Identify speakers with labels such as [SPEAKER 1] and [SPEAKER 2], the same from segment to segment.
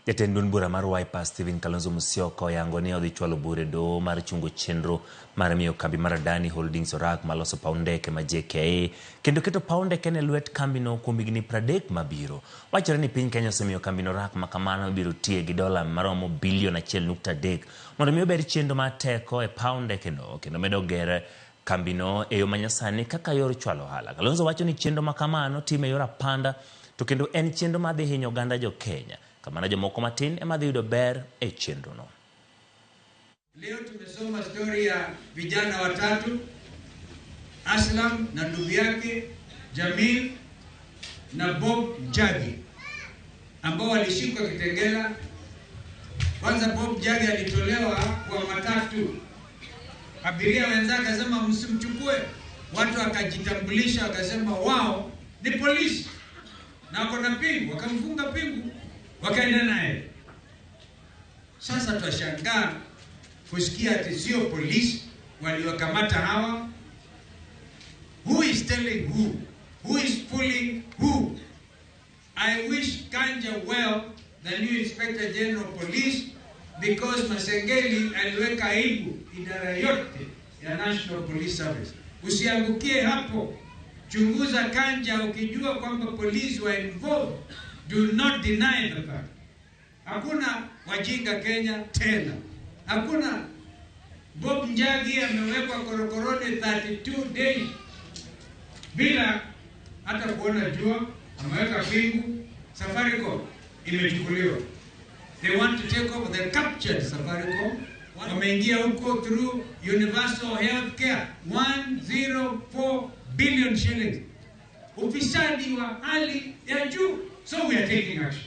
[SPEAKER 1] Jatend duond bura mar Wiper Stephen Kalonzo Musyoka oyango ni odhi chwalo bura e doho mar chungo chenro mar miyo kambi mar Adani Holdings orak mar loso paw ndeke ma JKIA kendo keto paw ndeke ne lwet kambino kuom higni 30 mabiro. Wachore ni piny Kenya osemiyo kambino orak ma kamano ibiro tiye gi dola maromo bilion 1.3 mondo mi ober chenro mar teko e paw ndekeno kendo medo ger kambino e yo manyasani kaka yor chwalo ohala. Kalonzo wacho ni chenro ma kamano time e yor apanda to kendo en chenro madhi hinyo oganda jo Kenya. Kamano jomoko matin ema dhi yudo ber e chenrono.
[SPEAKER 2] Leo tumesoma stori ya vijana watatu, Aslam na ndugu yake Jamil na Bob Njagi ambao walishikwa Kitengela. Kwanza Bob Njagi alitolewa kwa matatu, abiria wenzake akasema msimchukue. Watu wakajitambulisha wakasema wao ni polisi na wako na pingu, wakamfunga pingu, wakaenda naye. Sasa twashangaa kusikia ati sio polisi waliwakamata hawa. Who is telling who? Who is fooling who? I wish Kanja well, the new Inspector General of Police, because Masengeli aliweka aibu idara yote ya National Police Service. Usiangukie hapo. Chunguza Kanja ukijua kwamba police were involved. Do not deny the fact. Hakuna wajinga Kenya tena. Hakuna. Bob Njagi amewekwa korokoroni 32 days bila hata kuona jua, ameweka pingu. Safaricom imechukuliwa. They want to take over, they captured Safaricom. Wameingia huko through universal health care 104 billion shillings. Ufisadi wa hali ya juu. So we are taking action.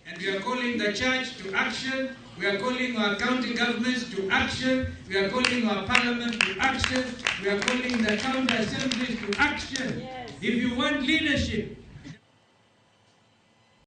[SPEAKER 2] And we are calling the church to action. We are calling our county governments to action. We are calling our parliament to action. We are calling the county assemblies to action. Yes. If you want leadership,